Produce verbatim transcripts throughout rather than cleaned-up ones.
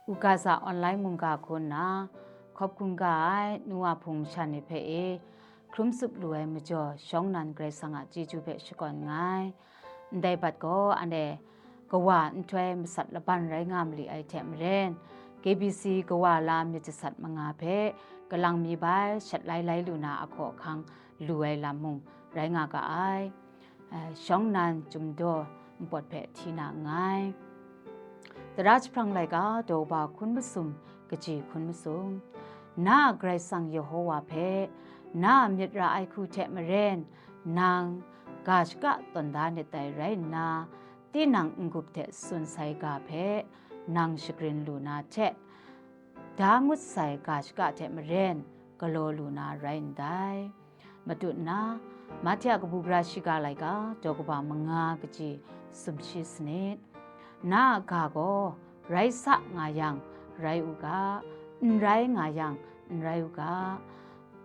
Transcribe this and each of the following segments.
U Gaza online mungga hku nna hkawp hkungga ai nu wa hpung masha ni hpe e hkrum tsup lu ai majaw, shawng nnan Karai Kasang a chyeju hpe shakawn nngai. Ndai bat gaw anhte kawa nhtoi masat laban rai nga mali ai hte maren, K B C kawa la myit jasat manga hpe kalang mi bai shat lai lai lu na ahkaw ahkang lu ai lam mung rai nga ga ai. Ai, shawng nnan Chyum Daw npawt hpe hti na nngai. Tara jahprang laika daw ba hkun masum kaji hkun masum. Na a Karai Kasang Yehowa hpe, na a myit ra ai hku hte maren, nang ga shaka tawn da nit dai rai nna, tinang n-gup hte tsun sai ga hpe nang shagrin lu na hte, da ngut sai ga shaka hte maren galaw lu na rai ndai. Matut nna, Mahte a kabu gara shiga laika daw kaba manga kaji sumshi sanit. Na a ga gaw rai sa nga yang, rai u ga, n rai nga yang, n rai u ga,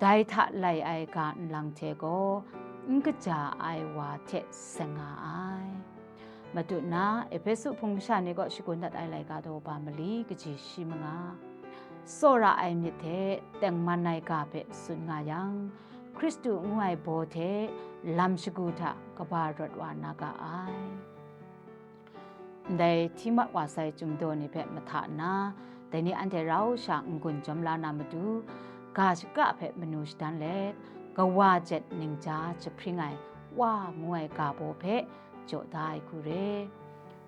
dai hta lai ai ga nlang hte gaw n kaja ai wa hte seng nga ai. Matut nna, Ehpesu hpung masha ni kaw shagun dat ai laika daw ba mali kaji shi manga, tsawra ai myit hte tengman ai ga hpe tsun nga yang, Hkristu ngu ai baw hte lam shagu hta kaba rawt wa na ga ai. Ndai hti mat wa sai Chyum Daw ni hpe mahta nna, dai ni anhte rau sha n-gun jawm la na matu, ga shaka hpe manu shadan let, kawa jet ningja jahpring ai Wa ngu ai ga baw hpe jaw da ai hku re.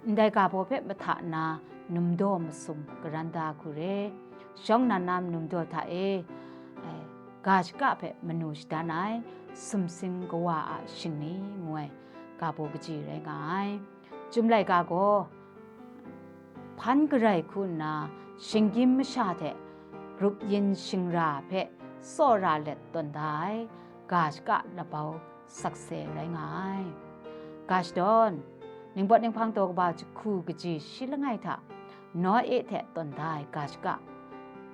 Ndai ga baw hpe mahta nna, num daw masum karan da hku re. Shawng nnan na num daw hta e, ai, ga shaka hpe manu shadan ai sumsing kawa a shingni ngu ai ga baw kaji rai nga ai. Chyum laika gaw, hpan garai hku nna, shinggyim masha hte grup yin shingra hpe tsawra let tawn da ai ga shaka labau sakse rai nga ai. Ga shadawn, ningpawt ninghpang daw kaba jahku kaji shi langai hta, Noe hte tawn da ai ga shaka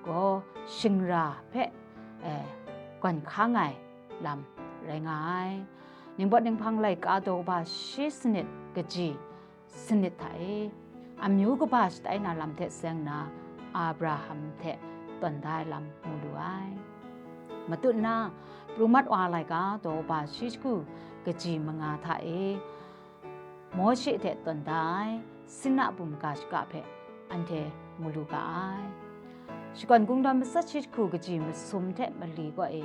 gaw shingra hpe, eh, gawn hkang ai lam rai nga ai. Ningpawt ninghpang laika daw kaba shi sanit kaji sanit hta e, amyu kaba shatai na lam hte seng na, Abraham hte tawn da ai lam mu lu ai. Matut nna, pru mat wa laika daw ba shi jahku kaji manga hta e, Mawshe hte tawn da ai Sinna bum ga shaka hpe anhte mu lu ga ai. Shakawn Kungdawn matsat shi jahku kaji masum hte mali kaw e,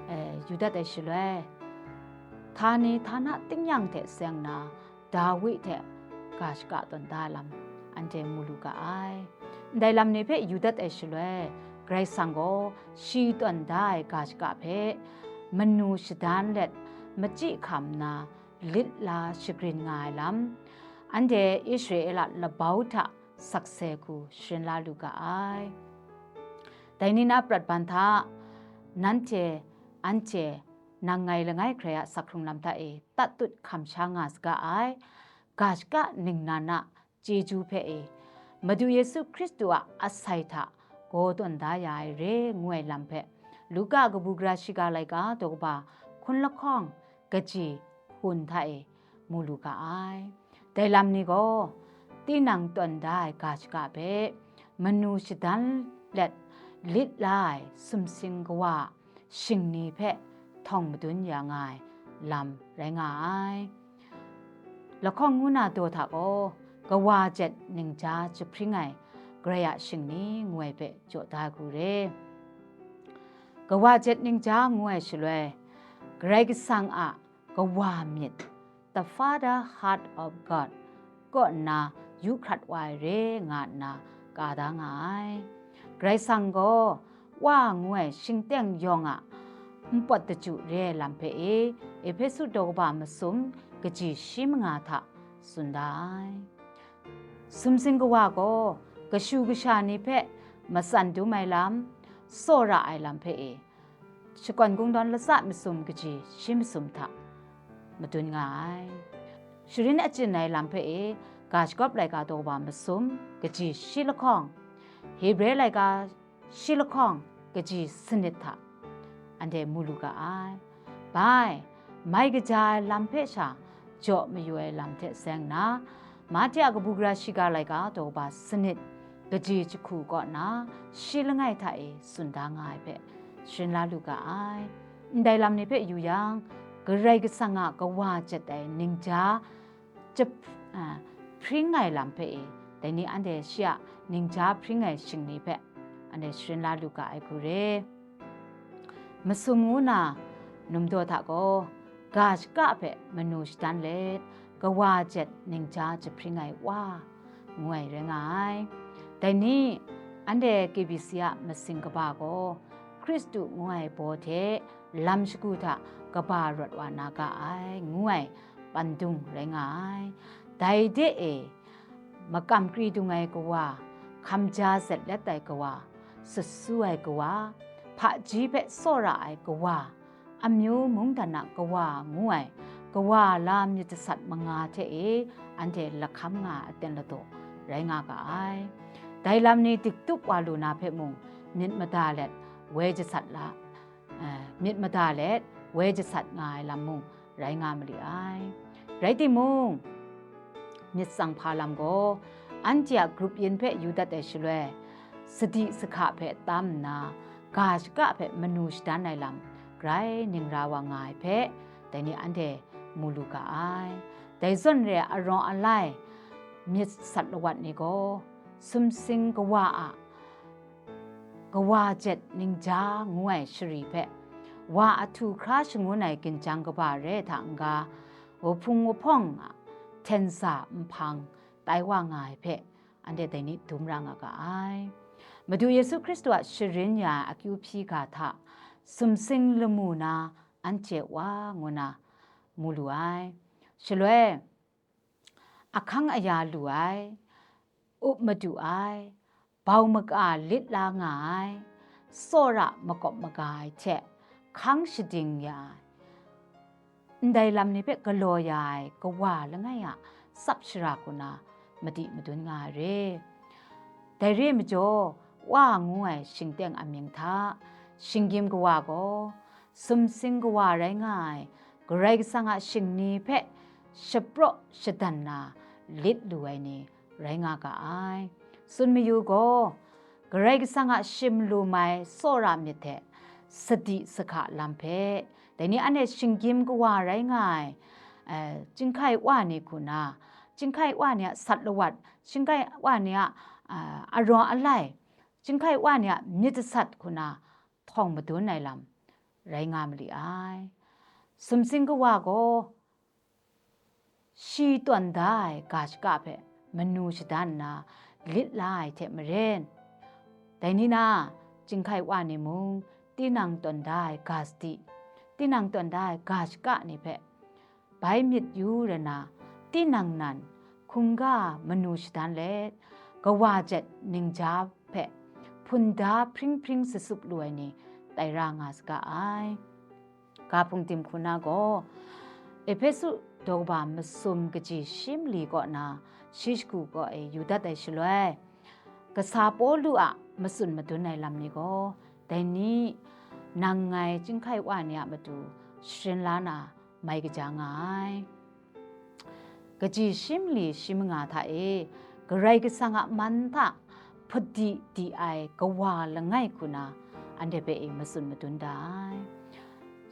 e, yu dat ai shaloi, htani htana tingnyang hte seng na, Dawi hte ga shaka tawn da ai lam anhte mu lu ga ai. Ndai lam ni hpe yu dat ai shaloi, Karai Kasang gaw shi tawn da ai ga shaka hpe manu shadan let, machyi hkam nna lit la shagrin nga ai lam, anhte Israela labau hta sakse hku sharin la lu ga ai. Dai ni na prat ban hta, nanhte, anhte, nang ngai langai hkrai a sak hkrung lam hta e tatut hkam sha nga saga ai, ga shaka ningnan a chyeju hpe e, Madu Yesu Hkristu a asai hta gaw tawn da ya ai re ngu ai lam hpe, Luka kabu gara shiga laika daw kaba hkun lahkawng kaji hkun hta e mu lu ga ai. Dai lam ni gaw, tinang tawn da ai ga shaka hpe manu shadan let lit la ai sumsing kawa a shingni hpe htawng madun ya nga ai lam rai nga ai. Lahkawng ngu na daw hta gaw, kawa jet ningja jahpring ai Karai a shingni ngu ai hpe jaw da ai hku re. Kawa jet ningja ngu ai shaloi, Karai Kasang a kawa myit, the father heart of God, kaw nna yu hkrat wa ai re nga nna ka da nga ai. Karai Kasang gaw Wa ngu ai shingteng yawng a npawt daju re ai lam hpe e, Ehpesu daw kaba masum kaji shi manga hta tsun da ai. Sumsing kawa gaw kashu kasha ni hpe matsan dum ai lam, tsawra ai lam hpe e, Shakawn Kungdawn latsa masum kaji shi masum hta madun nga ai. Sharin achyin ai lam hpe e, ga shagawp laika daw kaba masum kaji shi lahkawng, Hebre laika shi lahkawng kaji sanit hta anhte mu lu ga ai. Bai, mai kaja ai lam hpe sha jaw mayu ai lam hte seng nna, Mahte a kabu gara shiga laika daw kaba sanit kaji jahku kaw na shi langai hta e tsun da nga ai hpe sharin la lu ga ai. Ndai lam ni hpe yu yang, Karai Kasang a kawa jet ai ningja jahp-, a, hpring ai lam hpe e, dai ni anhte shi a ningja hpring ai shingni hpe anhte sharin la lu ga ai hku re. Masum ngu na numdaw hta gaw, ga shaka hpe manu shadan let, kawa jet ningja jahpring ai Wa ngu ai rai nga ai. Dai ni, anhte K B C a masing kaba gaw, Hkristu ngu ai baw hte lam shagu hta kaba rawt wa na ga ai, ngu ai pandung rai nga ai. Dai de e, makam kri dung ai kawa, hkamja zet let ai kawa, sut su ai kawa, hpaji hpe tsawra ai kawa, amyu mungdan a kawa ngu ai kawa la myit jasat manga hte e anhte lahkam nga ai aten ladaw rai nga ga ai. Dai lam ni diktup wa lu na hpe mung myit mada let woi jasat la, eh, myit mada let woi jasat nga ai lam mung rai nga mali ai. Rai timung, myit tsang hpa lam gaw anhte a grup yin hpe yu dat ai shaloi, sadi sahka hpe tam nna, ga shaka hpe manu shadan ai lam grai ningra wa nga ai hpe, dai ni anhte mu lu ga ai. Dai zawn re ai arawng alai myit sat lawat ni gaw, sumsing kawa a kawa jet ningja ngu ai shari hpe, wa a htu hkra shangun ai ginjang kaba re hta n-ga, wuhpung wuhpawng a htensa nhpang tai wa nga ai hpe, anhte dai ni dum ra nga ga ai. Madu Yesu Hkristu a sharin ya ai akyu hpyi ga hta sumsing lamu na anhte wa ngu na mu lu ai. Shaloi, ahkang aya lu ai, up madu ai, bau maka lit la nga ai, tsawra makawp maga ai hte hkang shading ya ai, ndai lam ni hpe galaw ya ai kawa langai a tsap shara hku na madi madun nga ai re. Dai re ai majaw, Wa ngu ai shingteng amying hta, shinggyim kawa gaw, sumsing kawa rai nga ai Karai Kasang a shingni hpe shapraw shadan na lit lu ai ni rai nga ga ai. Tsun mayu gaw, Karai Kasang a shim lum ai tsawra myit hte sadi sahka lam hpe, dai ni anhte shinggyim kawa rai nga ai, eh, chyinghkai wa ni hku na, chyinghkai wa ni a sat lawat, chyinghkai wa ni a, ah, arawng alai, chyinghkai wa ni a myit jasat hku na htawng madun ai lam rai nga mali ai. Sumsing kawa gaw, shi tawn da ai ga shaka hpe manu shada nna lit la ai hte maren, dai ni na, chyinghkai wa ni mung, tinang tawn da ai ga sadi, tinang tawn da ai ga shaka ni hpe bai myit yu rai na, tinang nan hkungga manu shadan let, kawa jet ningja hpe hpunda hpring hpring sasup lu ai ni tai ra nga saga ai. Ga hpung tim hku na gaw, Ehpesu daw kaba masum kaji shi mali kaw na shi shagu kaw e yu dat ai shaloi, kasa Pawlu a matsun madun ai lam ni gaw, dai ni nang ngai chyinghkai wa ni a matu sharin la na mai kaja nga ai. Kaji shi mali shi manga hta e Karai Kasang a man hta hpadi di ai kawa langai hku na anhte hpe e matsun madun da ai.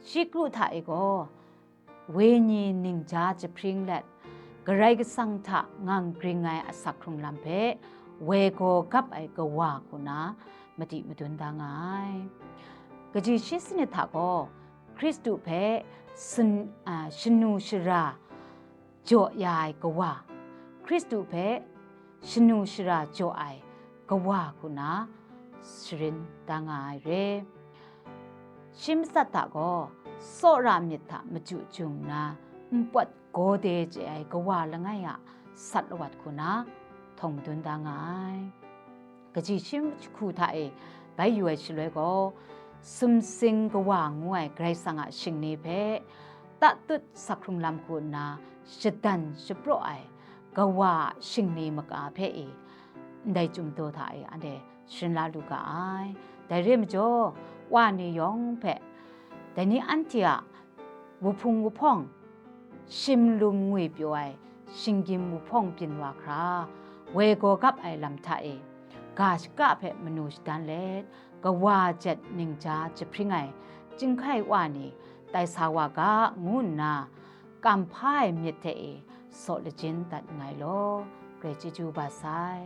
Shi kru hta e gaw, wenyi ningja jahpring let, Karai Kasang hta ngang gring ai asak hkrung lam hpe woi gaw gap ai kawa hku na madi madun da nga ai. Kaji shi sanit hta gaw, Hkristu hpe sin-, a, shanu shara jaw ya ai kawa, Hkristu hpe shanu shara jaw ai kawa hku na sharin da nga ai re. Shi matsat hta gaw, tsawra myit hta maju jung nna, npawt gaw de chye ai kawa langai a sat lawat hku na htawng madun da nga ai. Kaji shi jahku hta e bai yu ai shaloi gaw, sumsing kawa ngu ai Karai Kasang a shingni hpe tatut sak hkrung lam hku nna shadan shapraw ai kawa a shingni maka hpe e, ndai chyum daw hta e anhte sharin la lu ga ai. Dai re ai majaw, wa ni yawng hpe, dai ni anhte a wuhpung wuhpawng, shim lum ngwi pyaw ai shinggyim wuhpawng byin wa hkra, woi gaw gap ai lam hta e, ga shaka hpe manu shadan let, kawa jet ningja jahpring ai chyinghkai wa ni tai sa wa ga, ngu nna kam hpa ai myit hte e saw lajin dat nngai law, grai chyeju ba sai.